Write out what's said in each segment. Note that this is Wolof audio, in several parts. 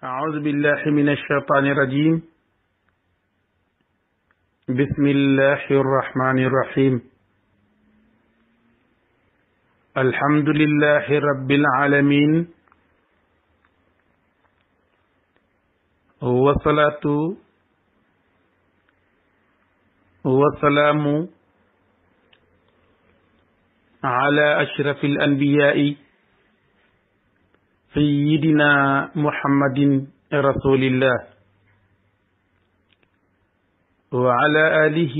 أعوذ بالله من الشيطان الرجيم. بسم الله الرحمن الرحيم. الحمد لله رب العالمين، والصلاة والسلام على أشرف الأنبياء سيدنا محمد رسول الله وعلى آله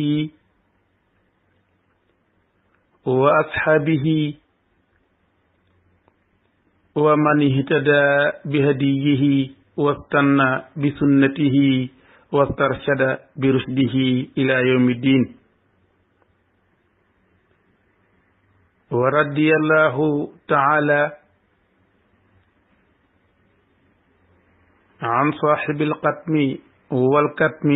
وأصحابه ومن اهتدى بهديه واستنى بسنته واسترشد برشده إلى يوم الدين. ورضي الله تعالى عن صاحب القتم والكتم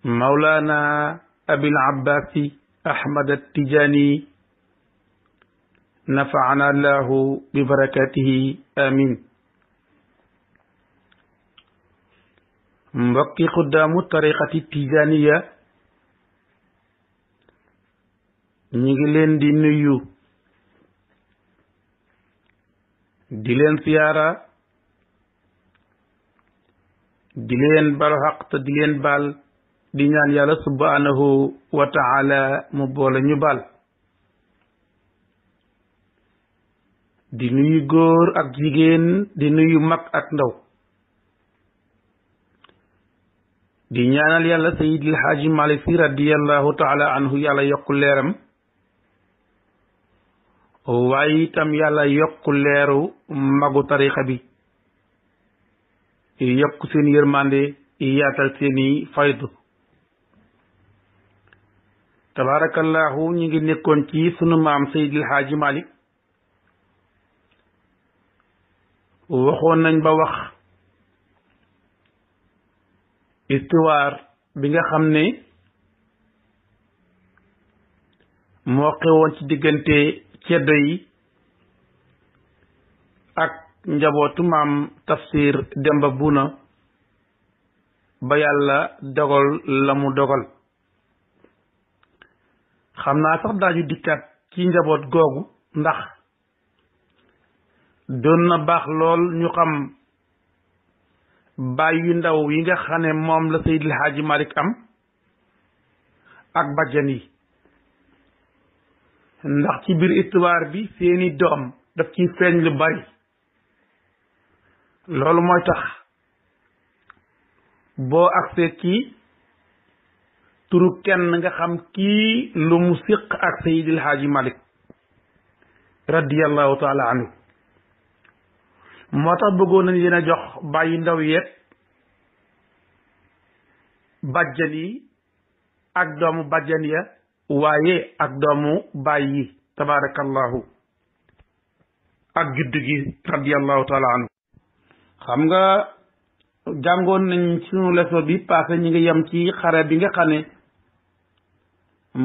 مولانا أبي العباس أحمد التجاني، نفعنا الله ببركاته آمين. mbokki xuddaamu tariqati tijaniya ñi ngi leen di nuyu di leen siyaara di leen balu xaq te di leen baal di ñaan yàlla subhanahu wa taala mu boole ñu baal. di nuyu góor ak jigéen, di nuyu mag ak ndaw, di ñaanal yàlla Seydil Haaji Malick Sy radiyallahu taala anhu yàlla yokku leeram, waaye itam yàlla yokku leeru magu tarixa bi, yokku seen yërmande, yaatal seeni faydu. tabarakallahu ñu ngi nekkoon ci sunu maam Seydil Haaji Malick. waxoon nañ ba wax histoire bi nga xam ne moo xewoon ci diggante ceddo yi ak njabootu maam Tafsir Demba Buuna ba yàlla dogal la mu dogal. xam naa sax daaju dikkaat ci njaboot googu, ndax doon na baax lool ñu xam baay yu ndaw yi nga xam ne moom la Seydil Haaji Malick am ak bajjan yi, ndax ci biir histoire bi seeni doom daf ci feeñ lu bari. loolu mooy tax boo agsee ci turu kenn nga xam kii lu mu siq ak Seydil Haaji Malick radiyallahu taala anhu. moo tax bëggoon nañ leen a jox bàyyi ndaw yeet bàjjan yi ak doomu bàjjan ya, waaye ak doomu baay yi tabarakallahu ak juddu gi radiyallahu taala anhu. xam nga jàngoon nañ sunu leçon bi passé ñi ngi yem ci xare bi nga xam ne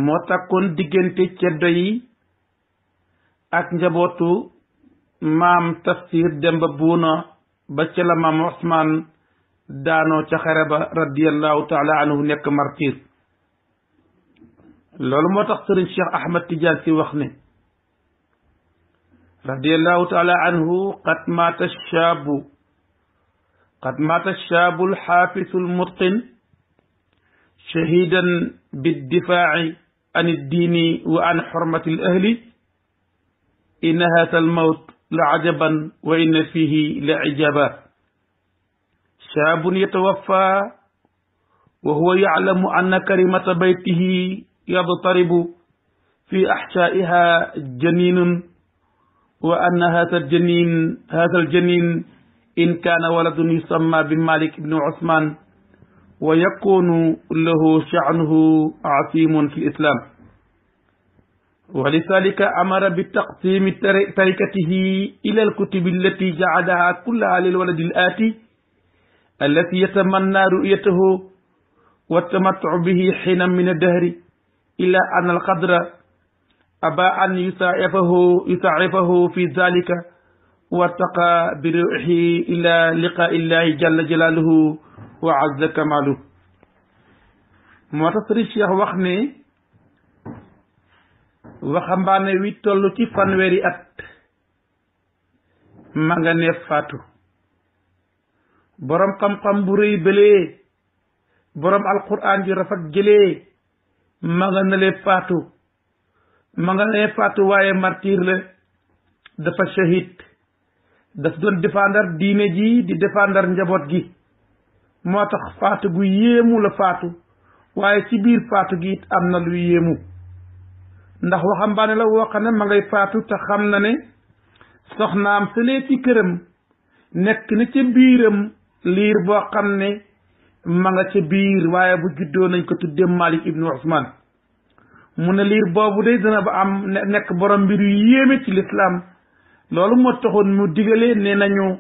moo takkoon diggante ceddo yi ak njabootu maam Tafsir Demba Buuna ba ca la maam Ousmane daanoo ca xare ba radiyallahu taala anhu nekk martir. loolu moo tax sëriñ Cheikh Ahmad Tidiane Sy wax ne radiyallahu taala anhu qad maata shaabu alxaafisu almutqin shahidan biddifaaci an iddiini wa an xurmati alahli inna haasa almawt la ajaban wa inna fihi la ijaba. shaabun yatawaffa wa huwa yaclamu anna karimata baytihi yadtaribu fi axshaa'iha janinun wa anna haasa aljanin in kaana waladun yusamma bi Malik ibnu Usman wa yakunu lahu sha'nuhu asimun fi islam. wa lidhalika amara bi taqsimi tarikatihi ila alkutubi allati ja'alaha kullaha lilwaladi al-aati allati yatamanna ru'yatahu wa tamattu'u bihi hiinan min ad-dahri ila anna al-qadra aba an yusaa'ifahu fi dhalika wartaqa bi ruuxi ila liqaa illahi jalla jalaaluhu wa azza kamaaluhu. moo tax Sëriñ Cheikh wax ne waxambaane wi toll ci fanweeri at ma nga ne faatu. boroom xam-xam bu rëy bëlee boroom alquran ji rafet jëlee ma nga ne faatu. ma nga ne faatu waaye martyr la, dafa shahid, daf doon défendre diine ji di défendre njaboot gi. moo tax faatu gu yéemu la faatu, waaye ci biir faatu gi it am na lu yéemu. ndax waxambaane la woo xam ne ma ngay faatu te xam na ne soxnaam sëlee ci këram nekk na ca biiram liir boo xam ne ma nga ca biir, waaye bu juddoo nañ ko tuddee Malik ibnu Usman. mu ne liir boobu day dina ba am nekk borom mbir yu yéeme ci lislaam. loolu moo taxoon mu digalee ne nañu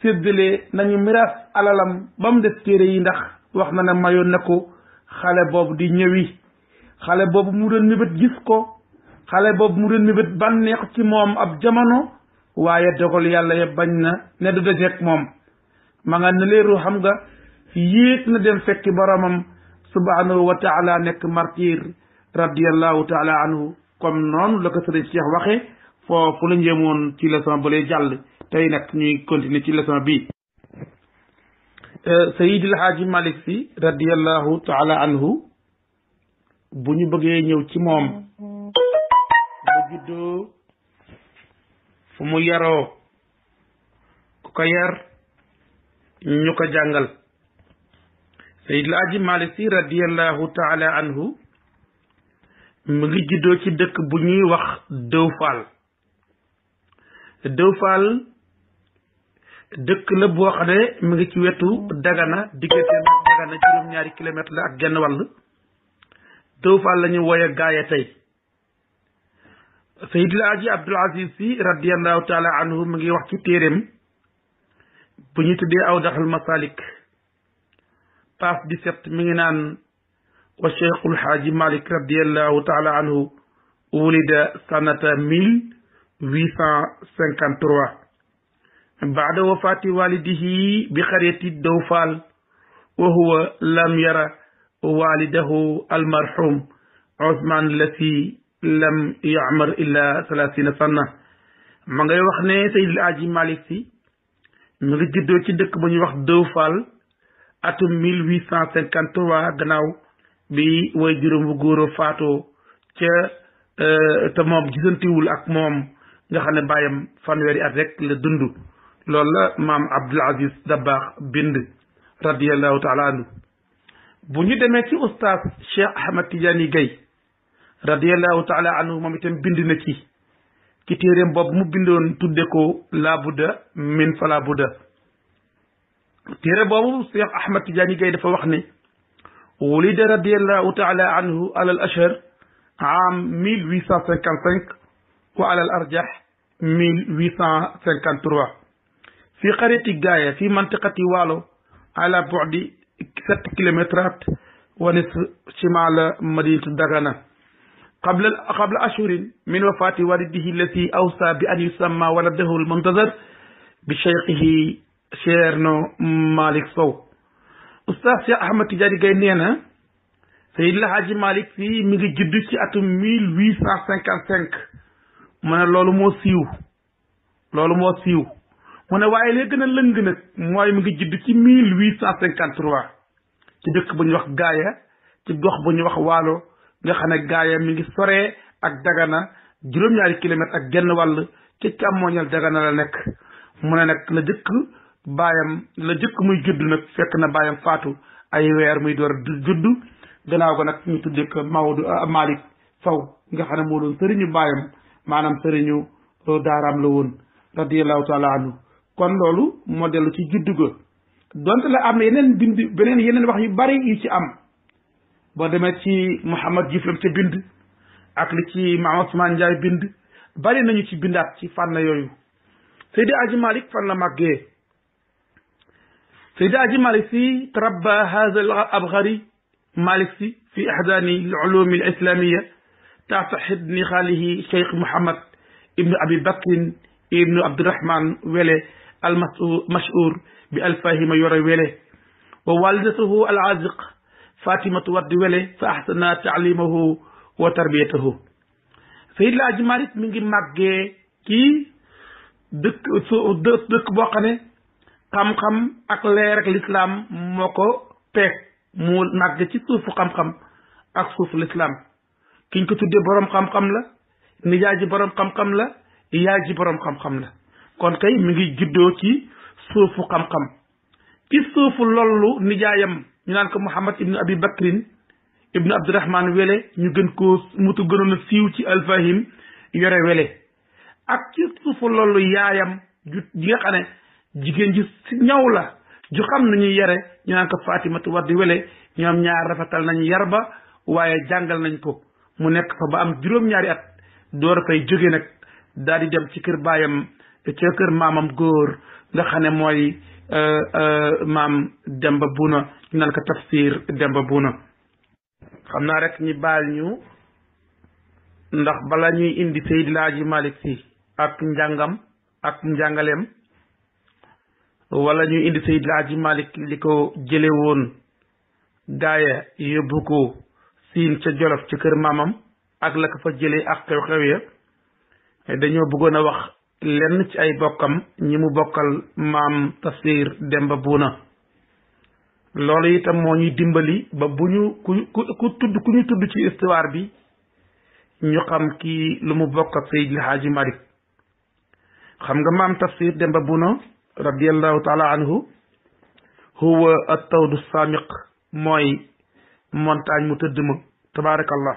séddale nañu miraas alalam ba mu des téere yi, ndax wax na ne mayoon na ko xale boobu di ñëwi. xale boobu mu doon mébét gis ko, xale boobu mu doon mébét bànneex ci moom ab jamono, waaye dogal yàlla ya bañ na ne du dajeek moom. ma nga ne leeru xam nga yéeg na dem fekki boromam subhanahu wa taala nekk martyr radiallahu taala anhu. comme noonu la ko sëriñ Cheikh waxe foofu la njëmoon ci leçon ba lay jàll. tey nag ñuy continuer ci leçon bi. Seydi El Hadji Malick Sy radiallahu taala anhu bu ñu bëggee ñëw ci moom, mu juddoo fu mu yaroo, ku ko yar ñu ko jàngal. Seydi El Hadji Malick Sy radiallahu taala anhu mu ngi juddoo ci dëkk bu ñuy wax Dëwfal. Dëwfal dëkk la boo xam ne mu ngi ci wetu Dagana, diggante ak Dagana juróom-ñaari kilomètre la ak genn wàll. Dëwfal la ñu woye gaaya tey. Seydi El Hadji Abdoul Aziz Sy radiallahu taala anhu mu ngi wax ci téeréem bu ñu tuddee Awdaxul Masalik page 17 mi ngi naan wa Cheikhul Haaji Malik radiallahu taala anhu wulida sanata 1853 baada wafaati walidihi bi xariyati Dëwfal wa huwa lam yara walidahu almarhum Ousmane lati lam yamar illa 30 sanna. ma ngay wax ne Seydi El Hadji Malick Sy mu ngi juddoo ci dëkk bu ñuy wax Dëwfal atum 1853 gannaaw bi way juróom bu góor faatoo ca te moom gisantiwul ak moom nga xam ne bàyyam fanweeri at rek la dund. loolu la maam Abdoul Aziz Dabakh bind radiallahu taala anhu. bu ñu demee ci oustaz Cheikh Ahmad Tidiane Gaye radiallahu taala anhu moom itam bind na ci téeréem boobu mu bindoon tudde ko laa budda min fala budda. téere boobu Cheikh Ahmad Tidiane Gaye dafa wax ne wulida radiallahu taala anhu alal ashhar am 1855 wa alal arjah 1853 fi qaryati gaaya fi mantiqati waalo ala bu'di 7 kilomètres wa nisf shimal madinatu Dagana qabla ashhurin min wafati walidihi allati awsa bi an yusamma waladahu al-muntazar bi shaykhihi Ceerno Malick Sow. Oustaz Cheikh Ahmad Tidiane Gaye nee na Seydi El Hadji Malick Sy mi ngi judd ci atum 1855 mu ne loolu moo siiw mu ne waaye li gën a lëng nag mooy mi ngi judd ci 1853 ci dëkk bu ñuy wax gaaya ci gox bu ñuy wax waalo nga xam ne gaaya mi ngi soree ak Dagana juróom-ñaari kilomètre ak genn wàll ci càmmooñal Dagana la nekk. mu ne nag la jëkk muy judd nag fekk na baayam faatu ay weer muy door a judd. gannaaw ko nag ñu tuddee ko Maodo Malick Sow nga xam ne moo doon sëriñu baayam maanaam sëriñu daaraam la woon radiyallahu taala anhu. kon loolu moo dellu ci juddu ga donte la am na yeneen wax yu bari yu ci am boo demee ci Mouhamad Diouf lam ca bind ak li ci Maam Ousmane Ndiaye bind bari nañu ci bindaat ci fànn yooyu. Seydi Hadji Malick fan la màggee. Seydi Hadji Malick Sy tarabba hadha al abghari Malick Sy fi ahdani al ulum al islamiyya taxta xidni xaalihi Cheikh Mouhamad ibnu Abi Bakrin ibnu Abdurahman wele al mashhur bi alfahima yore wele wa walidatuhu al aziq fatimatu waddi wele fa ahsana taalimahu wa tarbiyatahu Seydi El Hadji Malick mi ngi màggee ci dëkk boo xam ne xam-xam ak leer ak lislaam moo ko peeg mu màgg ci suufu xam-xam ak suufu lislaam kiñ ko tuddee boroom xam-xam la nijaay ji boroom xam-xam la yaay ji boroom xam-xam la kon kay mi ngi juddoo ci suufu xam-xam ci suufu lollu nijaayam ñu naan ko Muhammad ibnu Abi Bakrin ibnu Abdurahman wele ñu gën koo mutu gënoon a siiw ci alfahim yore wele ak ci suufu lollu yaayam ji nga xam ne jigéen ji si ñaw la ju xam nañu yare ñu naan ko Fatimatu Waddi wele ñoom ñaar rafetal nañu yar ba waaye jàngal nañ ko mu nekk fa ba am juróom-ñaari at door a fay jóge nag daal di dem ci kër baayam ca kër maamam góor nga xam ne mooy maam Demba Buuna ñu naan ko Tafsir Demba Buuna xam naa rek ñi baal ñu ndax bala ñuy indi Seydi El Hadji Malick Sy ak njàngam ak njàngaleem wala ñuy indi Seydi El Hadji Malick li ko jële woon gaaya yóbbu ko siin ca Jolof ca kër maamam ak la ko fa jëlee ak xew-xew ya dañoo bëggoon a wax lenn ci ay bokkam ñi mu bokkal maam Tafsir Demba Buuna loolu itam moo ñuy dimbali ba bu ñu ku ñu tudd ci histoire bi ñu xam kii lu mu bokk ak Seydi El Hadji Malick xam nga maam Tafsir Demba Buuna radiyallahu taala anhu huwa at-tawdu samiq mooy montagne mu tëdd ma tabaarakallah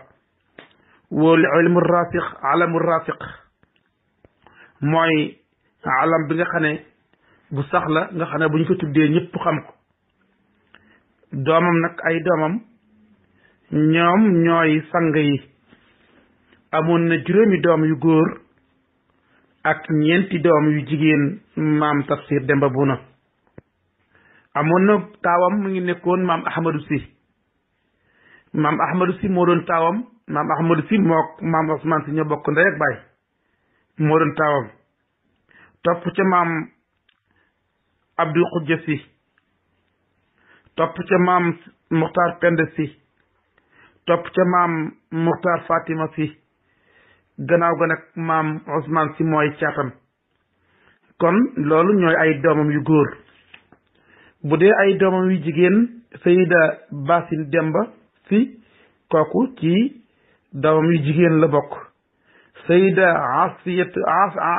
wal ilmu rafiq alamu rafiq mooy alam bi nga xam ne bu sax la nga xam ne bu ñu ko tuddee ñëpp xam ko doomam nag ay doomam ñoom ñooy sang yi amoon na juróomi doom yu góor ak ñeenti doom yu jigéen maam Tafsir Demba Buuna amoon na taawam mu ngi nekkoon maam Ahmadou Sy maam Ahmadou Sy moo doon taawam maam Ahmadou Sy mook maam Ousmane Sy ñoo bokk ndey ak baay moo doon taawam topp ca maam Abdou Khoudia Sy topp ca maam Muxtaar Penda Sy topp ca maam Muxtaar Fatima Sy gannaaw ga nag maam Ousmane Sy mooy caatam kon loolu ñooy ay doomam yu góor bu dee ay doomam yu jigéen Sayida Basin Demba Sy kooku ci doomam yu jigéen la bokk Sayida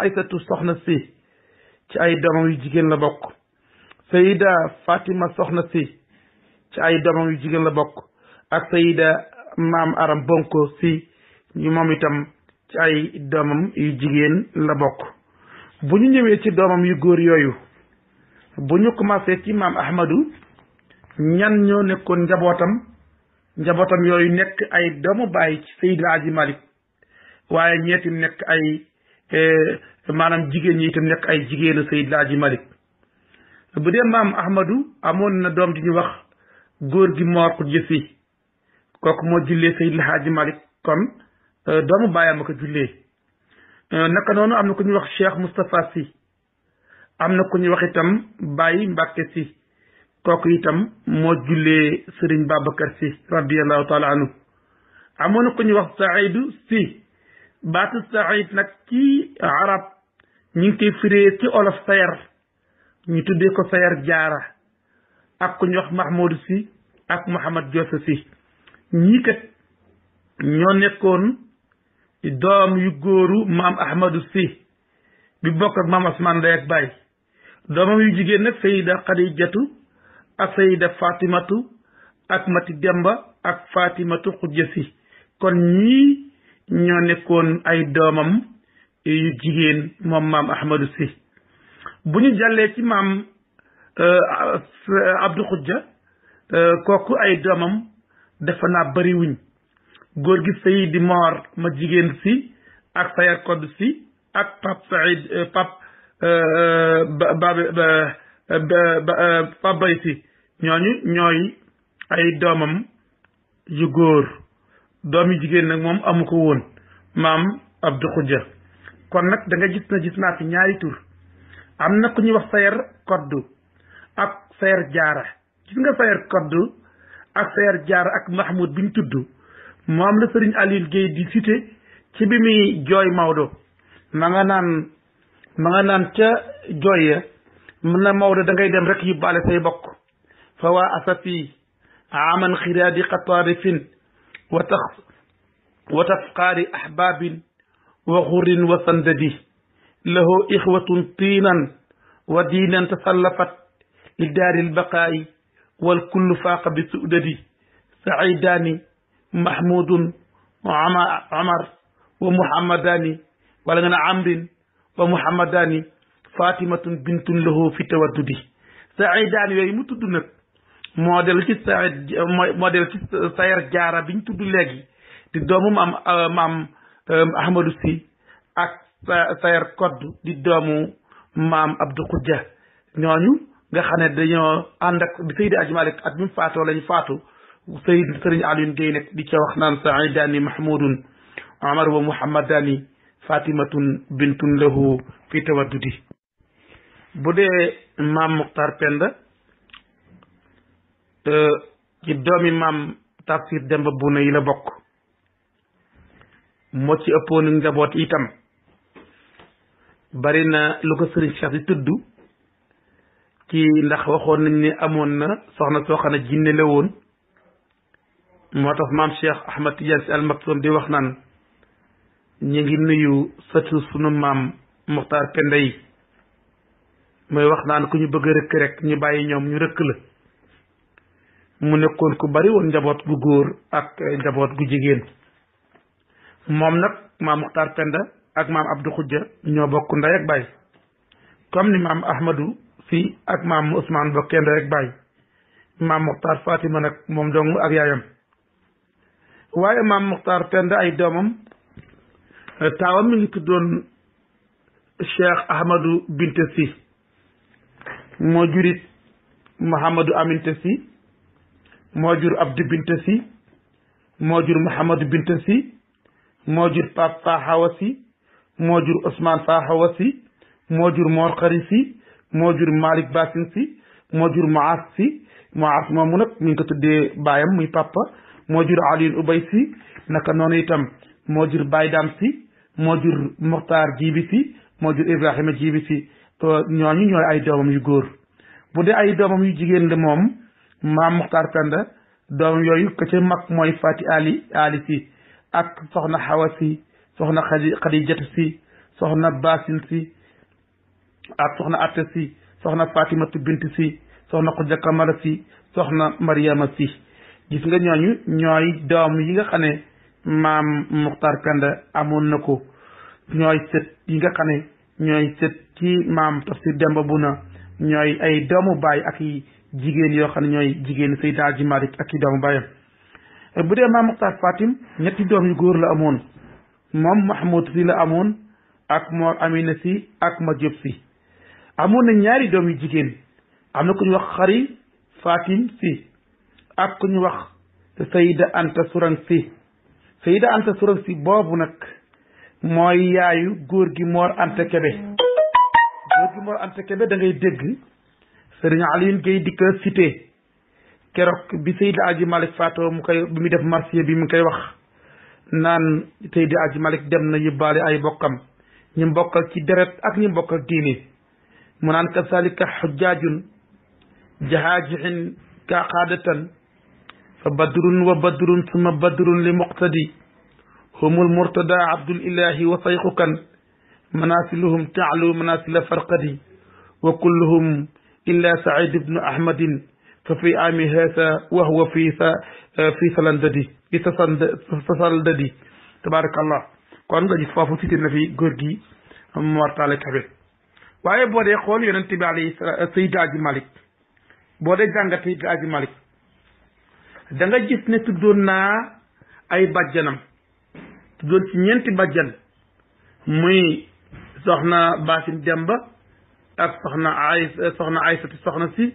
Aysatu Soxna Sy ci ay doomam yu jigéen la bokk Sayida Fatima Soxna Sy ci ay doomam yu jigéen la bokk ak Sayida maam Aram Bonko Sy ñu moom itam ci ay doomam yu jigéen la bokk bu ñu ñëwee ci doomam yu góor yooyu bu ñu commencé ci maam Ahmadou ñan ñoo nekkoon njabootam yooyu nekk ay doomu baay ci Seydi El Hadji Malick waaye ñeetim nekk ay maanaam jigéen ñi itam nekk ay jigéenu Seydi El Hadji Malick bu dee maam Ahmadou amoon na doom di ñu wax góor gi Mor Khoudia Sy kooku moo jullee Seydi El Hadji Malick kon doomu baayam a ko jullee naka noonu am na ku ñuy wax Cheikh Moustapha Sy am na ku ñuy wax itam Baye Mbacke Sy kooku itam moo jullee Serigne Babacar Sy radiyallahu taala anhu amoon na ku ñuy wax Saïdou Sy baatu Saïd nag ci arab ñu ngi koy firee ci olof sayar ñu tuddee ko sayar jaara ak ku ñuy wax Mahmoudou Sy ak Mouhamad Diossa Sy ñii kat ñoo nekkoon doom yu góoru maam Ahmadou Sy bi bokk ak maam Ousmane ndey ak baay doomam yu jigéen nag Sayida Khadijatu ak Sayida Fatimatu ak Mati Demba ak Fatimatu Khoudia Sy kon ñii ñoo nekkoon ay doomam yu jigéen moom maam Ahmadou Sy bu ñu jàllee ci maam Abdou Khoudia kooku ay doomam dafa naa bari wuñ góor gi Seydi Mor ma jigéen Sy ak Sayar Kodd Sy ak Pape Saïd Pape Bay Sy ñooñu ñooy ay doomam yu góor doom yu jigéen nag moom amu ko woon maam Abdou Khoudia kon nag da nga gis naa fi ñaari tur am na ku ñuy wax Sayer Koddu ak Sayer Jaara gis nga Sayer Koddu ak Sayer Jaara ak Mahmoud bi ñu tudd moom la Serigne Aliou Guèye di cité ci bi muy jooy Maodo ma nga naan ca jooy ya mën na Maodo da ngay dem rek yóbbaale say bokk fa waa asafi aman xiraadi xataarifin wa tafqaari ahbabin wa xurin wa sandadi lahu ixwatun tiinan wa diinan tasallafat li daari lbaqaayi wal kullu faaqa bi sudadi saidaani mahmudun omar wa muhammadani wala nga ne amrin wa muhammadani fatimatun bintun lahu fi tawaddudi saidaani yooyu mu tudd nag moo del ci Sayer Jaara biñ tudd léegi di doomu maam Ahmadou Sy ak Sayer Koddu di doomu maam Abdou Khoudia ñooñu nga xam ne dañoo ànd ak bi Seydi Aji Malik ak bi mu faatoo lañ faatu Sëriñ Aliou Guèye nag di ca wax naan saidani mahmudun omar wa muhammadani fatimatun bintun lahu fi tawaddudi bu dee maam Muxtaar Penda ci doomi maam Tafsir Demba Buna yi la bokk moo ci ëppoon njaboot itam bari na lu ko sëriñ Cheikh di tudd ci ndax waxoon nañ ne amoon na soxna soo xam ne jinne la woon moo tax maam Cheikh Ahmad Tidiane Sy Al Maktoum di wax naan ñu ngi nuyu sëtu sunu maam Muxtaar Penda yi mooy wax naan ku ñu bëgg a rëkk rek ñu bàyyi ñoom ñu rëkk la mu nekkoon ku bari woon njaboot gu góor ak njaboot gu jigéen moom nag maam Muxtaar Penda ak maam Abdou Khoudia ñoo bokk ndey ak baay comme ni maam Ahmadou Sy ak maam Ousmane bokkee ndey ak baay maam Muxtaar Fatima nag moom dong ak yaayam waaye maam Muxtaar Penda ay doomam taawam mi ngi tuddoon Cheikh Ahmadou Binte Sy moo jurit Mouhamadou Aminte Sy moo jur Abdou Binte Sy moo jur Mouhamadou Binte Sy moo jur Pape Fahawa Sy moo jur Ousmane Fahawa Sy moo jur Mor Khari Sy moo jur Malick Basin Sy moo jur Maas Sy Maas moomu nag mi ngi ko tuddee baayam muy papa moo jur Alioune Ubay Sy naka noonu itam moo jur Baye Dam Sy moo jur Mokhtar Jibi Sy moo jur Ibrahima Jibi Sy ñooñu ñooy ay doomam yu góor bu dee ay doomam yu jigéen la moom maam Muxtaar Penda doom yooyu ka ca mag mooy Fati Ali Sy ak soxna Xawa Sy soxna Xadijatu Sy soxna Basin Sy ak soxna Atta Sy soxna Fatimatu Bint Sy soxna Xuja Kamala Sy soxna Mariama Sy gis nga ñooñu ñooy doom yi nga xam ne maam Muxtaar Penda amoon na ko ñooy sët yi nga xam ne ñooy sët ci maam Tafsir Demba Buna ñooy ay doomu baay ak i jigéen yoo xam ne ñooy jigéen Seydi Aji Malik ak i doomu baayam bu dee maam Muxtaar Fatim ñetti doom yu góor la amoon moom Mahmoud Sy la amoon ak Mor Amina Sy ak Madiop Sy amoon na ñaari doom yu jigéen am na ku ñu wax Xari Fatim Sy ak ku ñu wax Sayida Anta Surang Sy Sayida Anta Surang Sy boobu nag mooy yaayu góor gi Mor Anta Kebe góor gi Mor Anta Kebe da ngay dégg Sëriñ Aliou Guèye di ko cité keroog bi Seydi Aji Malik faatoo bi mu def marsiya bi mu koy wax naan Seydi Aji Malik dem na yóbbaale ay bokkam ñu bokkal ci deret ak ñu bokkal diine mu naan kasalika xujjaajun jahaajixin ka qaadatan fa badrun wa badrun summa badrun li muqtadi humul murtada abdul ilahi wa sayxukan manasiluhum taalu manasila farqadi wa kulluhum illa said ibnu ahmadin fa fi ami haasa wa huwa fi salandadi fi sasaldadi tabarakallah kon nga gis foofu cité na fi góor gi Mor Talla Kebe waaye boo dee xool yonent bi alayhi Seydi Aji Malik boo dee jàngat Seydi Aji Malik da nga gis ne tuddoon naa ay bàjjanam tuddoon ci ñeenti bàjjan muy soxna Basin Demba ak soxna Aysatu soxna si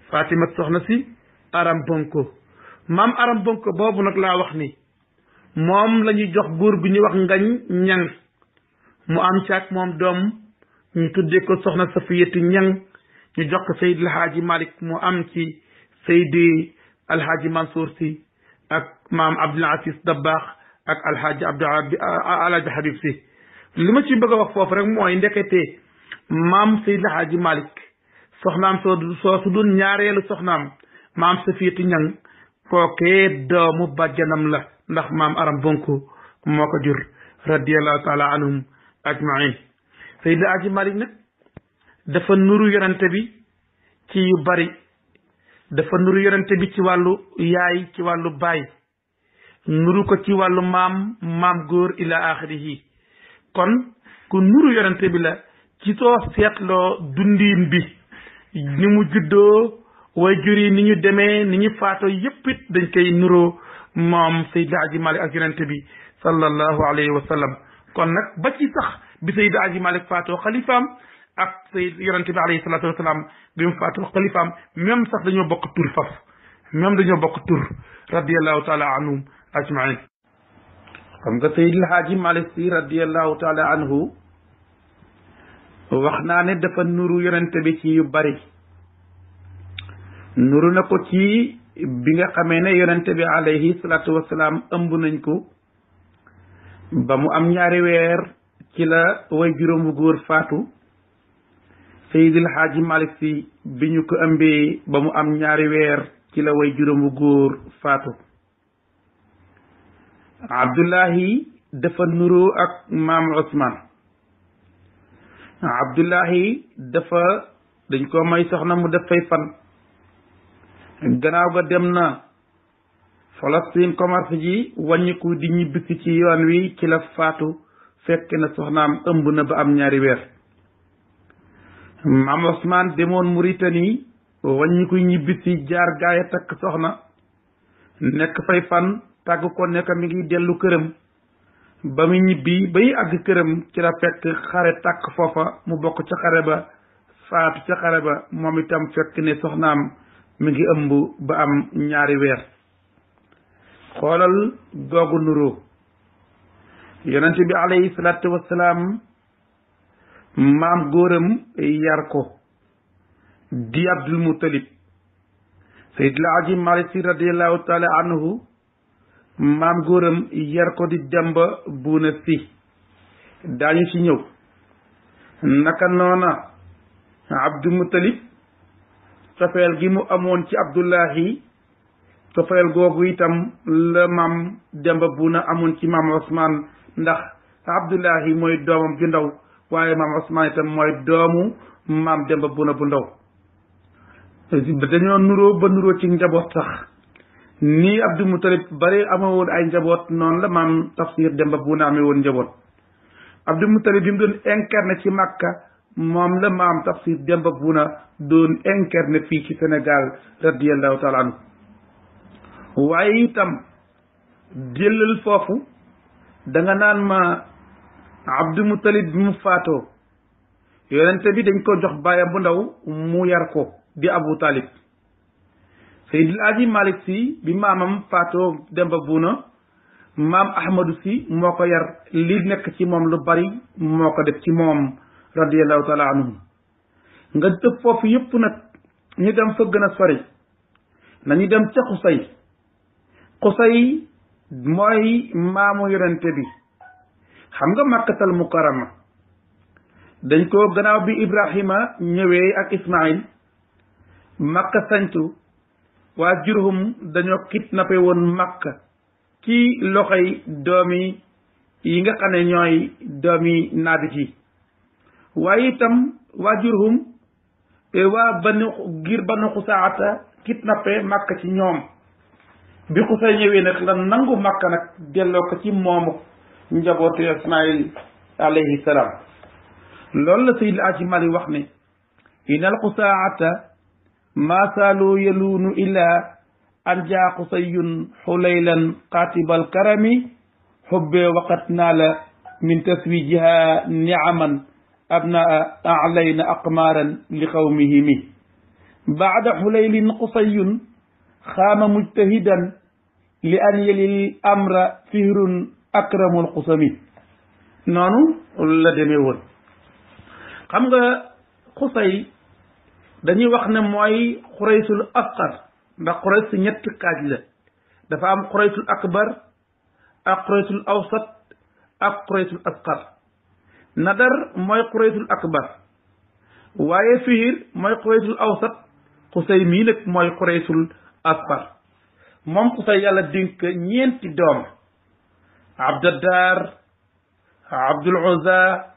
Fatima soxna si Aram Bonko maam Aram Bonko boobu nag laa wax ni moom la ñuy jox góor gu ñuy wax ngañ ñang mu am ci ak moom doom ñu tuddee ko soxna Safiyatu Ñang ñu jox ko Seydi El Hadji Malick mu am ci Seydi El Hadji Mansour Sy ak maam Abdoul Aziz Dabakh ak Alhaji Habib Sy li ma ci bëgg a wax foofu rek mooy ndekete maam Seydi El Hadji Malick soxnaam soo su doon ñaareelu soxnaam maam Safiyatu Ñang kookee doomu bàjjanam la ndax maam Aram Bonko moo ko jur radiyallahu taala anhum ajmain Seydi El Hadji Malick nag dafa nuru yonente bi ci yu bari dafa nuru yonente bi ci wàllu yaay ci wàllu baay nuru ko ci wàllu maam góor ila axirihi kon ku nuru yonente bi la ci soo seetloo dundiin bi ni mu juddoo way jur yi ni ñu demee ni ñu faatoo yépp it dañ koy nuroo moom Seydi El Hadji Malick ak yonente bi sallallahu alayhi wa sallam kon nag ba ci sax bi Seydi El Hadji Malick faatoo xalifaam ak Seydi yonente bi alayhi salatu wasalaam bi mu faatoo xalifaam même sax dañoo bokk tur faf même dañoo bokk tur radiallahu taala anhum ajmain xam nga Seydi El Hadji Malick Sy radiallahu taala anhu wax naa ne dafa nuru yonente bi ci yu bari nuru na ko ci bi nga xamee ne yonente bi alayhi salatu wasalaam ëmb nañ ko ba mu am ñaari weer ci la way juróom bu góor faatu Seydi El Hadji Malick Sy bi ñu ko ëmbee ba mu am ñaari weer ci la way juróom bu góor faatu Abdullahi dafa nuroo ak maam Ousmane Abdullahi dañ ko may soxna mu def fay fan gannaaw ga dem na Palestine commerce ji wàññiku di ñibbisi ci yoon wi ci la faatu fekk na soxnaam ëmb na ba am ñaari weer maam Ousmane demoon Mauritanie wàññiku ñibbisi jaar gaaya takk soxna nekk fay fan tàgg ko nekk mi ngi dellu këram ba mu ñibbi bay àgg këram ci la fekk xare tàkk foofa mu bokk ca xare ba faatu ca xare ba moom itam fekk ne soxnaam mi ngi ëmb ba am ñaari weer xoolal googu nuroo yonente bi alayhi salaatu wassalaam maam góoram yar ko di Abdul Muttalib Seydi El Hadji Malick Sy radiallahu taala anhu maam góoram yar ko di Demba Buuna Sy daañu ci ñëw naka noona Abdul Muttalib cofeel gi mu amoon ci Abdullahi cofeel googu itam la maam Demba Buuna amoon ci maam Ousmane ndax Abdullahi mooy doomam ju ndaw waaye maam Ousmane itam mooy doomu maam Demba Buuna bu ndaw dañoo nuroo ba nuroo ci njaboot sax nii Abdul Muttalib bari amewoon ay njaboot noonu la maam Tafsir Demba Buuna amee woon njaboot Abdul Muttalib bi mu doon incarné ci Makka moom la maam Tafsir Demba Buuna doon incarné fii ci Sénégal radiallahu taala anhu waaye itam jëlal foofu da nga naan ma Abdul Muttalib bi mu faatoo yonente bi dañ ko jox baayam bu ndaw mu yar ko di Abu Talib Seydi El Hadji Malick Sy bi maamam faatoo Demba Buuna maam Ahmadou Sy moo ko yar li nekk ci moom lu bari moo ko def ci moom radiallahu taala anhu nga dëpp foofu yëpp nag ñu dem fa gën a sori nañu dem ca Xusay mooy maamu yonente bi xam nga Makkatal Mukarrama dañ ko gannaaw bi Ibrahima ñëwee ak Ismaïl Makka sañtu waa Jurhum dañoo kidnappé woon Makka ci loxoy doomi yi nga xam ne ñooy doomi naabit yi waaye itam waa Jurhum waa banu Xusaata kidnappé Makka ci ñoom bi Xusay ñëwee nag la nangu Makka nag delloo ko ci moomu njabootu Ismaïl alayhi salaam loolu la Seydi El Hadji Malick wax ne inal Xusaata ma saalu yaluunu illa an jaa Xusayun xulaylan qaatibal karami xubbee waqat naa la min taswijiha niaman abnaa alayna aqmaaran li qawmihimi baada xulaylin Xusayun xaama mujtahidan li an yelil amra fihrun akramul xusami noonu la demee woon. xam nga Xusay dañuy wax ne mooy Xuraysul asqar ndax Xurays si ñetti kaaj la dafa am Xuraysul akbar ak Xuraysul awsat ak Xuraysul asqar. Nadar mooy Xuraysul akbar waaye Fihr mooy Xuraysul awsat. Xusay mii nag mooy Xuraysul asqar. moom Xusay yàlla dénk ñeenti doom Abdadar Abdul Uzza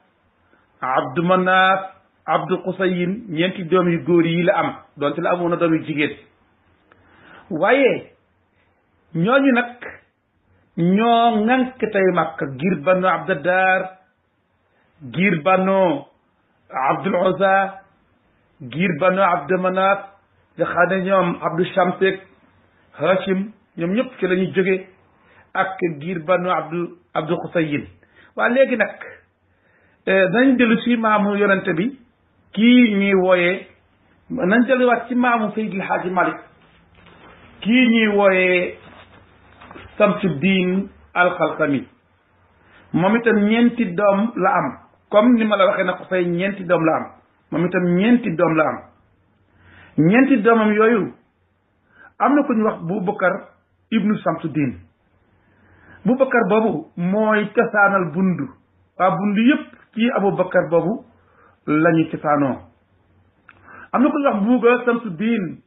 Abdu Manaaf Abdu Xusayin ñeenti doom yu góor yi la am donte la amoon na doom yu jigéen waaye ñooñu nag ñoo ŋànk tey Makka giir banu Abdadar giir banu Abdul Uzza giir banu Abdu Manaaf nga xam ne ñoom Abdu Shamsek Hashim ñoom ñëpp ci la ñuy jóge ak giir banu Abdu Xusayin. waa léegi nag nañ dellu si maamu yonente bi kii ñuy wooyee nañ delluwaat ci maamu Seydil Haaji Malick kii ñuy wooyee Samsuddin Alxalxami moom itam ñeenti doom la am comme ni ma la waxee na Xusay ñeenti doom la am moom itam ñeenti doom la am. ñeenti doomam yooyu am na ku ñu wax Boubacar ibnu Samsuddin Boubacar boobu mooy cosaanal bundu waa bundu yëpp ci Aboubacar boobu la ñu cosaanoo. am na ku ñu wax Bouga Samsuddin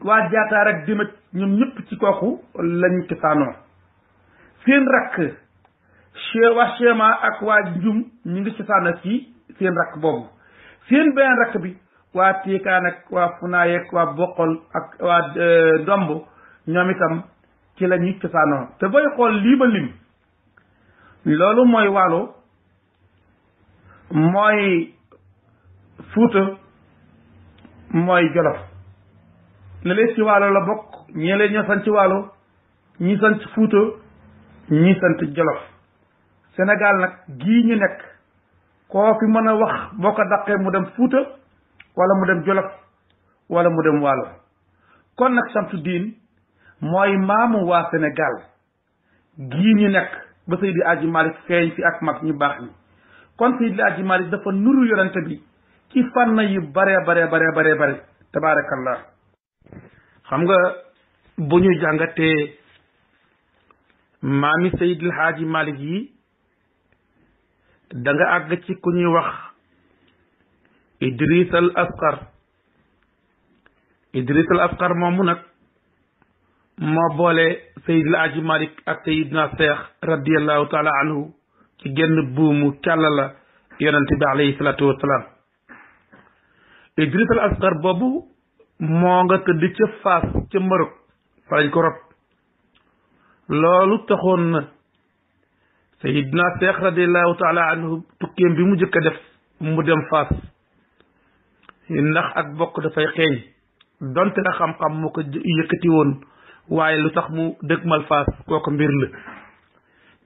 waa Jaataar ak Dimaj ñoom ñëpp ci kooku la ñu cosaanoo. seen rakk waa Chema ak waa Njum ñu ngi cosaanoo ci seen rakk boobu. seen beneen rakk bi waa Tiikaan ak waa Funaay ak waa Boqol ak waa Domb ñoom itam ci la ñuy cosaanoo. te booy xool lii ba lim loolu mooy Waalo mooy Fuuta mooy Jolof la leen ci Waalo la bokk ñee leen ñoo sant ci Waalo ñi sant Fuuta ñi sant Jolof. Sénégal nag gii ñu nekk koo fi mën a wax boo ko daqee mu dem Fuuta wala mu dem Jolof wala mu dem Waalo. kon nag Samsuddin mooy maamu waa Sénégal gii ñu nekk ba Seydi Aji Malick feeñ fi ak mag ñu baax ñi. kon Seydi Aji Malick dafa nuru yonente bi ci fànn yu bare tabaarakallah. xam nga bu ñu jàngatee maami Seydi Aji Malick yi da nga àgg ci ku ñuy wax Idris al Asqar moomu nag moo boole Seydi Aji Malick ak Seydina Cheikh radiyallahu taala anhu ci genn buumu càlla la yonente bi alayhi salaatu wasalaam. Idris al Asqar boobu moo nga tëdd ca Faas ca Maroc fa lañ ko rob. loolu taxoon na Seydina Cheikh radiyallahu taala anhu tukkeem bi mu jëkk a def mu dem Faas ndax ak bokk dafay xeeñ donte la xam-xam moo ko yëkkati woon waaye lu tax mu dëgmal Faas kooku mbir la.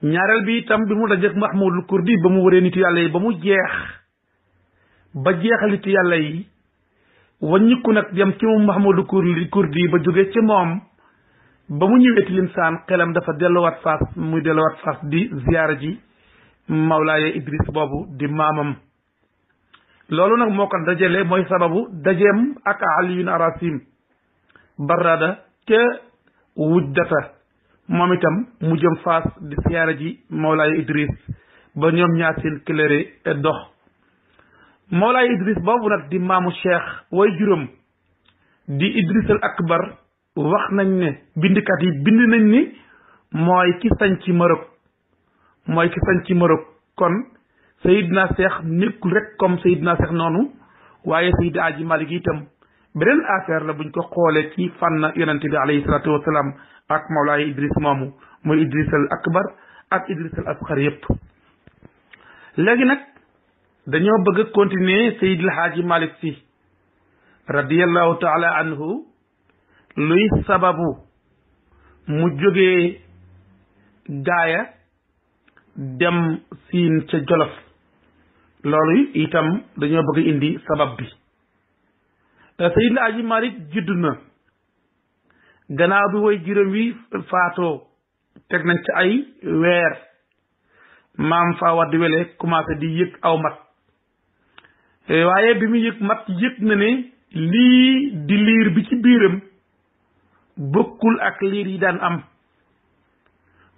ñaareel bi itam bi mu dajek Mahmoudul Kurdi ba mu waree nitu yàlla yi ba mu jeex ba jeexal nitu yàlla yi waññiku nag dem ci moom Mahmoudul Kurdi ba jóge ci moom ba mu ñëwee ci limsaan xelam dafa delluwaat Faas muy delluwaat Faas di ziyaara ji Mawlaaye Idris boobu di maamam. loolu nag moo ko dajale mooy sababu dajeem ak Aliyun Arasim Barrada ca Wujdata moom itam mu jëm Faas di ziyaara ji Mawlaaye Idris ba ñoom ñaar seen këlëre dox. Mawlaaye Idris boobu nag di maamu Cheikh way juróom di Idris al Akbar wax nañ ne bindkat yi bind nañ ni mooy ki sañ ci Maroc kon Seydina Cheikh nekkul rek comme Seydina Cheikh noonu waaye Seydi Aji Malick itam beneen affaire la buñ ko xoolee ci fànn yonente bi alayhi salaatu wasalaam ak Mawlaaye Idris moomu mooy Idris al Akbar ak Idris al Asqar yépp. léegi nag dañoo bëgg a continuer Seydi El Hadji Malick Sy radiyallahu taala anhu luy sababu mu jógee gaaya dem siin ca Jolof loolu itam dañoo bëgg indi sabab bi. Seydi El Hadji Malick judd na gannaaw bi way juróom wi faatoo teg nañ ci ay weer maam fa wadd wele commencé di yëg aw mat waaye bi mu yëg mat yëg na ne lii di liir bi ci biiram bokkul ak liir yi daan am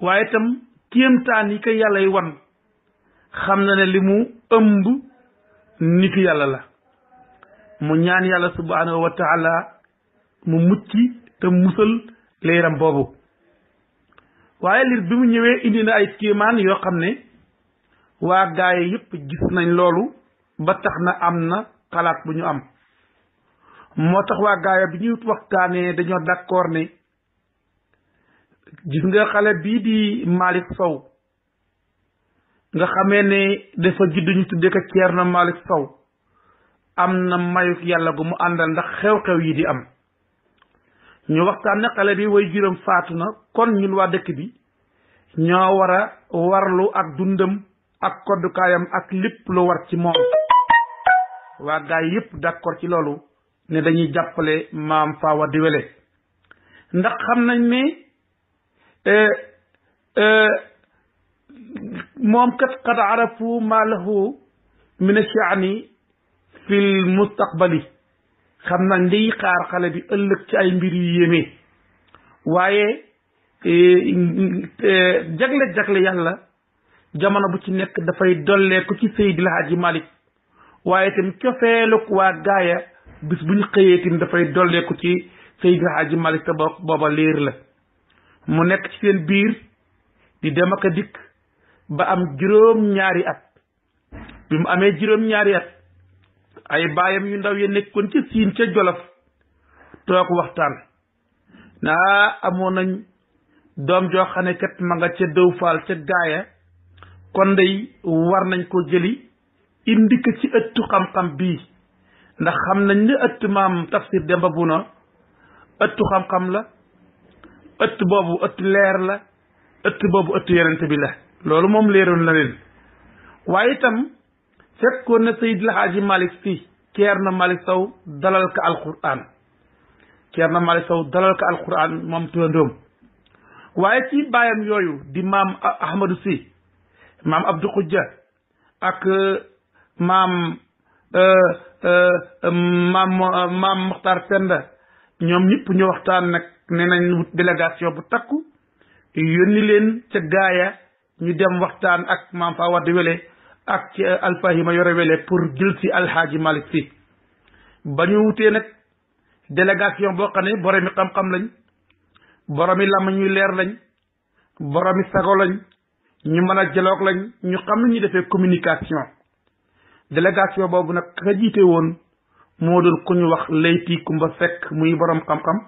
waaye itam kéemtaan yi ko yàlla yi wan xam na ne li mu ëmb nitu yàlla la mu ñaan yàlla subhanahu wa taala mu mucc te musal liiram boobu waaye liir bi mu ñëwee indi na ay kéemaan yoo xam ne waa gaaye yépp gis nañ loolu ba tax na am na xalaat bu ñu am moo tax waa gaaya bi ñuy waxtaanee dañoo d'accord ne gis nga xale bii di Malick Sow nga xamee ne dafa judd ñu tuddee ko Thierno Malick Sow am na mayuk yàlla gu mu àndal ndax xew-xew yi di am ñu waxtaan ne xale bi way juróom faatu na kon ñun waa dëkk bi ñoo war a warlu ak dundam ak koddukaayam ak lépp lu war ci moom waa gaay yépp d'accord ci loolu ne dañuy jàppale maam Fawa di wele ndax xam nañ ne moom kat qad arafu ma lahu min ash-sha'ni fil mustaqbali xam nañ liy xaar xale bi ëllëg ci ay mbir yu yéeme waaye jagle yàlla jamono bu ci nekk dafay dolleeku ci Seydil Hadji Malick waaye tam cofeeluk waa gaaya bis bu ñu xëyee tim dafay dolleeku ci Seydil Hadji Malick te booba liir la mu nekk ci seen biir di dem ak a dikk ba am juróom-ñaari at bi mu amee juróom-ñaari at ay baayam yu ndaw ya nekkoon ca Siin ca Jolof toog waxtaan naa amoon nañ doom joo xam ne kat ma nga ca Dëw Faal ca gaaya kon day war nañ ko jëli indi ko ci ëttu xam-xam bii ndax xam nañ ne ëtt maam Tafsir Demba Buna ëttu xam-xam la ëtt boobu ëtt leer la ëtt boobu ëtt yonent bi la loolu moom leeroon la leen waaye itam fekkoon na Seydil Hadji Malick fii Thierno Malick Sow dalal ko alquran Thierno Malick Sow dalal ko alquran moom turandoom waaye ci baayam yooyu di maam Ahmadou Sy maam Abdou Khoudia ak maam Mokhtar Penda ñoom ñëpp ñu waxtaan nag ne nañ wut délégation bu takku yónni leen ca gaaya ñu dem waxtaan ak maam fa wadd wele ak ci alfahima yore wele pour jël si alhaaji Malick Sy ba ñu wutee nag délégation boo xam ne boromi xam-xam lañ boromi làmmiñ ñu leer lañ boromi sago lañ ñu mën a jëloog lañ ñu xam ne ñu defee communication délégation boobu nag ka jiite woon moo doon ku ñu wax Leyti Kumba Seck muy borom xam-xam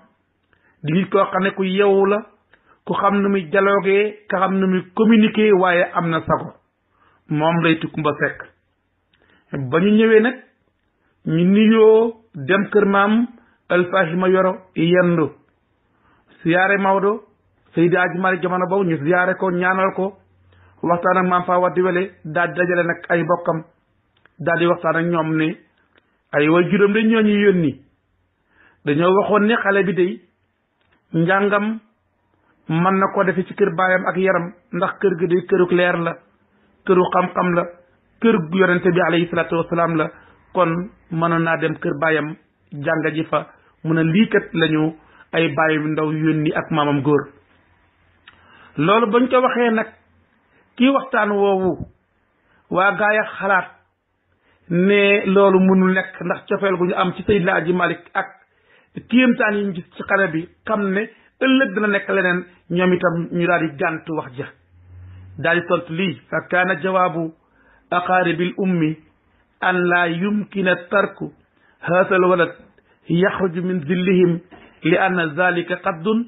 di nit koo xam ne ku yeewu la ku xam nu muy dialogué ka xam nu muy communiqué waaye am na sago moom Leyti Kumba Seck ba ñu ñëwee nag ñu nuyoo dem kër maam Alfahima Yoro yendu siyaare Maodo Seydi Hadji Malick jamono boobu ñu siyaare ko ñaanal ko waxtaan ak maam fa waddi wele daal di dajale nag ay bokkam daal di waxtaan ak ñoom ne ay way juróom dañ ñoo ñu yónni dañoo waxoon ne xale bi day njàngam mën na ko defe ci kër baayam ak yaram ndax kër gi day këruk leer la këru xam-xam la kër gu yonente bi alayhi salaatu wasalaam la kon mënoon naa dem kër baayam jàng ji fa mun a lii kat lañu ay baayam ndaw yónni ak maamam góor loolu bañ ko waxee nag kii waxtaan woowu waa gaaya xalaat ne loolu mënul nekk ndax cofeel gu ñu am ci Seydil Hadji Malick ak kéemtaan yi ñu gis ci xale bi xam ne ëllëg dina nekk leneen ñoom itam ñu daal di gàntu wax ja daal di tontu lii fa kaana jawaabu aqaaribil ummi an laa yumkina tarku haasal walad yaxruju min zillihim li anna zalika qaddun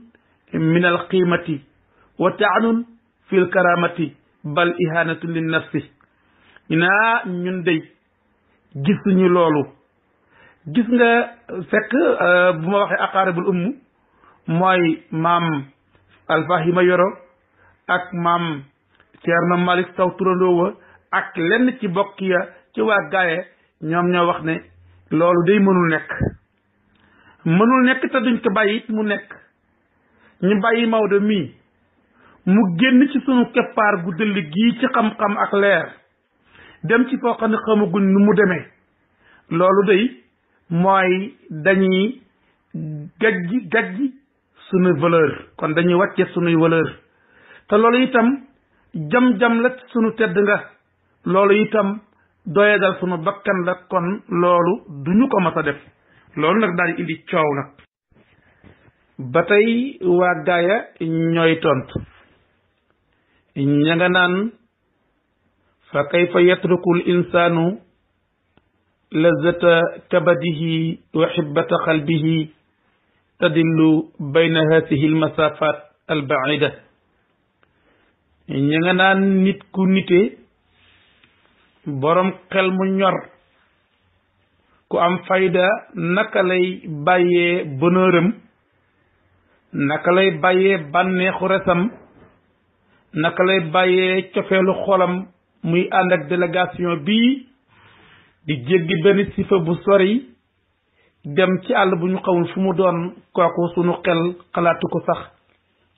min alqiimati wa taanun fi lkaramati bal ihanatun lin nafsi ñun day gisuñu loolu gis nga fekk bu ma waxee aqaaribul umm mooy maam Alfahima Yoro ak maam Thierno Malick Sow turandoowa ak lenn ci bokk ya ci waa gaaye ñoom ñoo wax ne loolu day mënul nekk te duñ ko bàyyi it mu nekk ñu bàyyi Maodo mii mu génn ci sunu keppaar gu dëll gii ci xam-xam ak leer dem ci foo xam ne xamaguñ nu mu demee loolu day mooy dañuy gajji sunu valeur kon dañuy wàcce sunuy valeur te loolu itam jam-jam la sunu tedd nga loolu itam doyadal sunu bakkan la kon loolu duñu ko mas a def loolu nag daal di indi coow nag ba tey waa gaaya ñooy tontu ña nga naan fa kayfa yatruku l insanu lazata kabadihi wa xibbata qalbihi tadillu bayna hadihi almasafat albaida ña nga naan nit ku nite borom xel mu ñor ku am fayda naka lay bàyyee bonheuram naka lay bàyyee bànneexu resam naka lay bàyyee cofeelu xolam muy ànd ak délégation bii di jéggi benn sifa bu sori dem ci àll bu ñu xamul fu mu doon kooku sunu xel xalaatu ko sax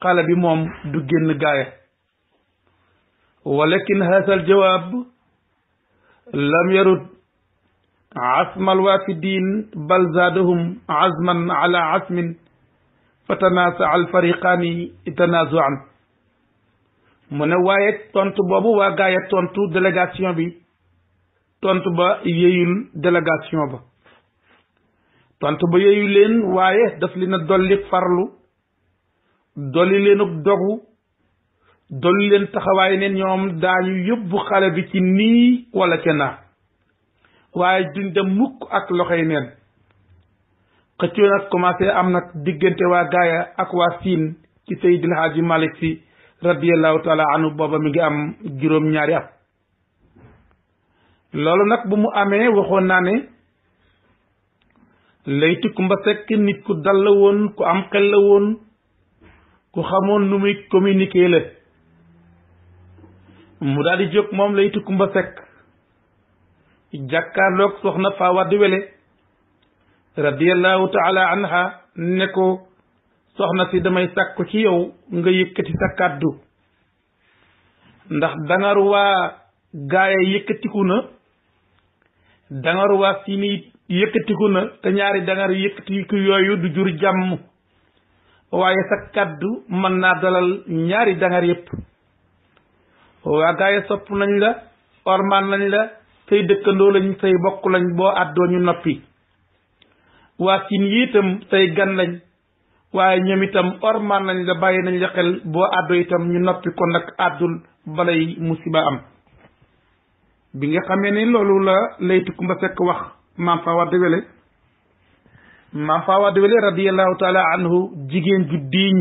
xale bi moom du génn gaaya walakin haasa al jawaab lam yarud asma alwafidin bal zaadahum azman ala asmin fa tanaasaa al fariqaani tanaasuan mu ne waaye tontu boobu waa gaaya tontu délégation bi tontu ba yeyul délégation ba tontu ba yeyu leen waaye daf leen a dolli farlu dolli leen ak dogu dolli leen taxawaay ne ñoom daañu yóbbu xale bi ci nii wala ca naa waaye duñ dem mukk ak loxoy neen xëccoo nag commencé am nag diggante waa gaaya ak waa siin ci Seydil Haaji Malick Si radiyallahu taala anhu booba mi ngi am juróom-ñaari at loolu nag bu mu amee waxoon naa ne Layti Kumba Sekk nit ku dal la woon ku am xel la woon ku xamoon nu muy communiquer la mu daal di jóg moom Layti Kumba Sekk jàkkaarloog soxna Faa Wade Wele radiyallahu taala anha ne ko soxna si damay sàkku ci yow nga yëkkati sa kàddu ndax dangaru waa gaaya yëkkatiku na dangaru waa siini yëkkatiku na te ñaari dangar yëkkatiku yooyu du jur jàmm waaye sa kàddu mën naa dalal ñaari dangar yépp waa gaaya sopp nañ la ormaan nañ la say dëkkandoo lañ say bokk lañ boo àddoo ñu noppi waa siin yi itam say gan lañ waaye ñoom itam ormaan nañ la bàyyi nañ la xel boo àddoo itam ñu noppi kon nag àddul balay musiba am bi nga xamee ne loolu la Layti Kumba Sekk wax maam Faa Wade Wele maam Faa Wade Wele radiyallahu taala anhu jigéen ju diiñ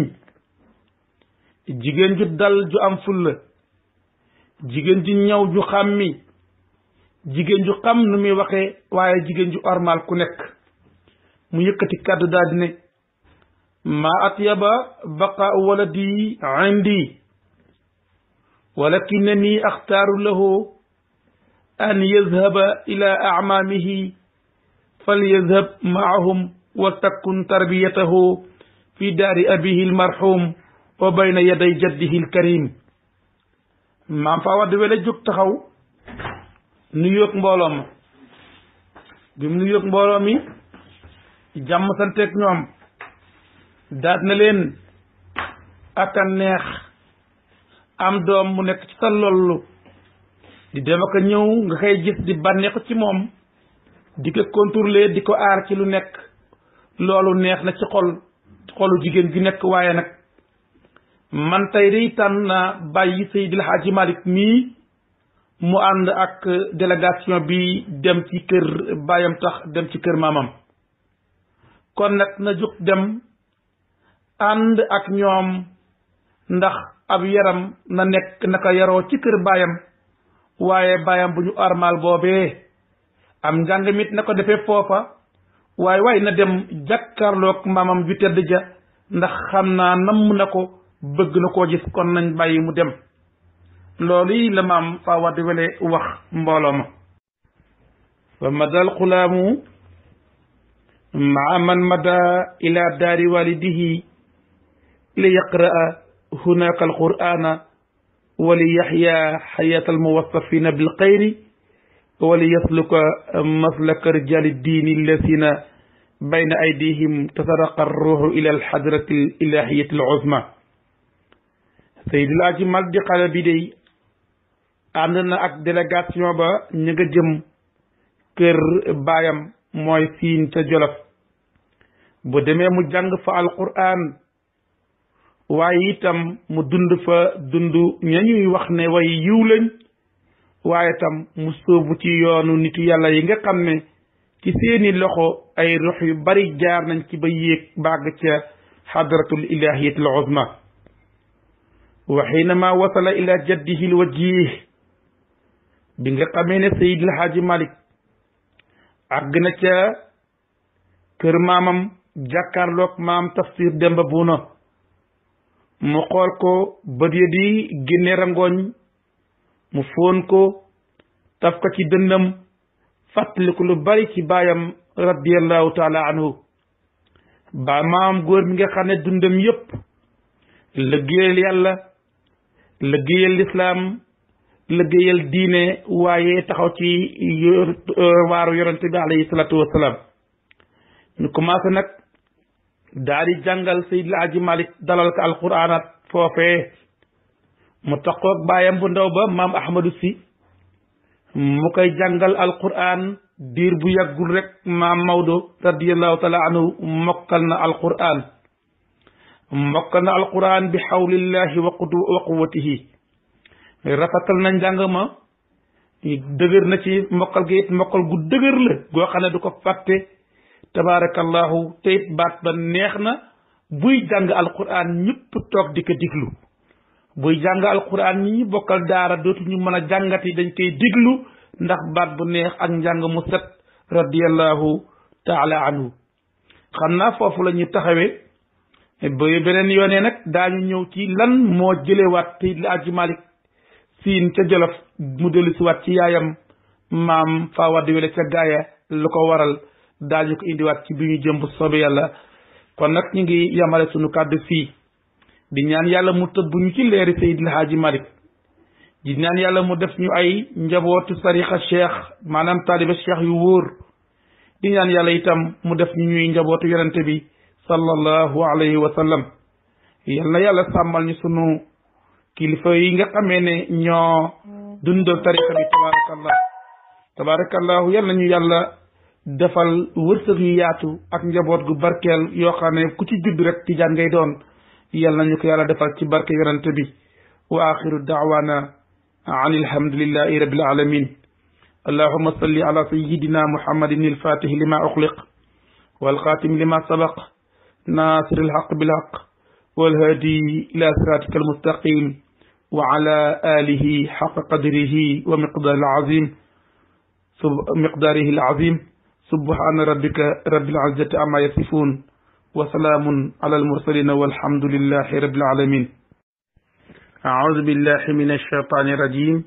jigéen ju dal ju am fulla jigéen ju ñaw ju xàmmi jigéen ju xam nu muy waxee waaye jigéen ju ormal ku nekk mu yëkkati kàddu daal di ne ma atyaba baqa waladi indi walakinani axtaaru lahu an yazhaba ila acmaamihi falyazhab maahum wa takun tarbiyatahu fi daari abihi almarhum wa bayna yaday jaddihi alkarim maam Faa Wade Wele jóg taxaw nu yóog mbooloo ma bi mu nu yóog mbooloo mi jàmm santeeg ñoom daat na leen ak a neex am doom mu nekk ci sa lollu di dem ak a ñëw nga koy gis di bànneexu ci moom di ko contrôler di ko aar ci lu nekk loolu neex na ci xolu jigéen gi nekk waaye nag man tey day tànn naa bàyyi Seydil Haaji Malick mii mu ànd ak délégation bi dem ci kër baayam tax dem ci kër maamam kon nag na jóg dem ànd ak ñoom ndax ab yaram na nekk naka yaroo ci kër baayam waaye baayam bu ñu armal boobee am njàng mit na ko defee foofa waaye na dem jàkkaarloog maamam ju tedd ja ndax xam naa namm na ko bëgg na koo gis kon nañ bàyyi mu dem loolu yi la maam Faa Wade Wele wax mbooloo ma fa madal xulaamu maa man mada ila daari walidihi li yaqraa hunaka alqur'ana wa li yaxya xayata almuwassafina bilxayri wa li yasluka maslaka rijali diini allasina bayna aydihim tasaraqa arruhu ila alxadrati alilahiyati aluzma. Seydi El Hadji Malick di xale bi day ànd na ak délégation ba ñu nga jëm kër baayam mooy Siin ca Jolof. bu demee mu jàng fa alquran waaye itam mu dund fa dund ña ñuy wax ne way yiw lañ, waaye itam mu sóobu ci yoonu nitu yàlla yi nga xam ne ci seeni loxo ay ruux yu bari jaar nañ ci ba yéeg bàgg ca xadratul ilahiyati al uzma. wa xiinama wasala ila jaddihi al wajih, bi nga xamee ne Seydi El Hadji Malick àgg na ca kër maamam jàkkaarloog maam Tafsir Demba Buuna, mu xool ko bët ya di génne rangooñ, mu fóon ko taf ko ci dënnam fàttaliku lu bari ci baayam radiallahu taala anhu. ba maam góor mi nga xam ne dundam yépp liggéeyal yàlla, liggéeyal lislaam, liggéeyal diine, waaye taxaw ci waaru yonente bi alayhi salatu wasalaam. ñu commencé nag daal di jàngal Seydi El Hadji Malick dalal ko alquraanat foofee mu taxoog baayam bu ndaw ba maam Ahmadou Sy mu koy jàngal alquraan diir bu yàggul rek maam Maodo radiallahu taala anhu mokkal na alquraan bi xawlillahi wa quwwatihi. rafetal na njàng ma, dëgër na ci mokkal gi it mokkal gu dëgër la goo xam ne du ko fàtte tabaarakallahu. te it baat ba neex na, buy jàng alquran ñëpp toog di ko diglu. buy jàng alquran ñi bokkal daara dootuñu mën a jàngati, dañ koy diglu ndax baat bu neex ak njàng mu set radiallahu taala anhu. xam naa foofu la ñu taxawee ba beneen yoonee nag daañu ñëw ci lan moo jëlewaat Seydi El Hadji Malick Siin ca Jolof mu dellu si waat ci yaayam maam Fawade Wele ca gaaya lu ko waral daañu ko indiwaat ci bi ñu jëm bu soobee yàlla. kon nag ñu ngi yamale sunu kàddu fii di ñaan yàlla mu tëbbu ñu ci leeri Seydi El Hadji Malick, di ñaan yàlla mu def ñu ay njabootu tariqa cheikh, maanaam taaliba cheikh yu wóor. di ñaan yàlla itam mu def ñu ñuy njabootu yonente bi sallallahu alayhi wa sallam. yal na yàlla sàmmal ñu sunu kilifa yi nga xamee ne ñoo dundal tariqa bi tabaarakallahu. yal nañu yàlla defal wërsëg yu yaatu ak njaboot gu barkeel yoo xam ne ku ci judd rek tijaan ngay doon. yal nañu ko yàlla defal ci barke yonente bi. wa axiru daawana an alhamdulillahi rabbil alamin. allahumma salli ala sayyidina muhammadin alfatih lima uxliq walxatim lima sabaq nasir alhaq bilhaq walhadi ila siratika almustaqim wa ala alihi xaqa qadrihi wa miqdaarihi alazim. subhana rabbika rabbil izzati amma yasifun wa salaamun ala almursalin walhamdulillahi rabbil alamin. أعوذ بالله من الشيطان الرجيم.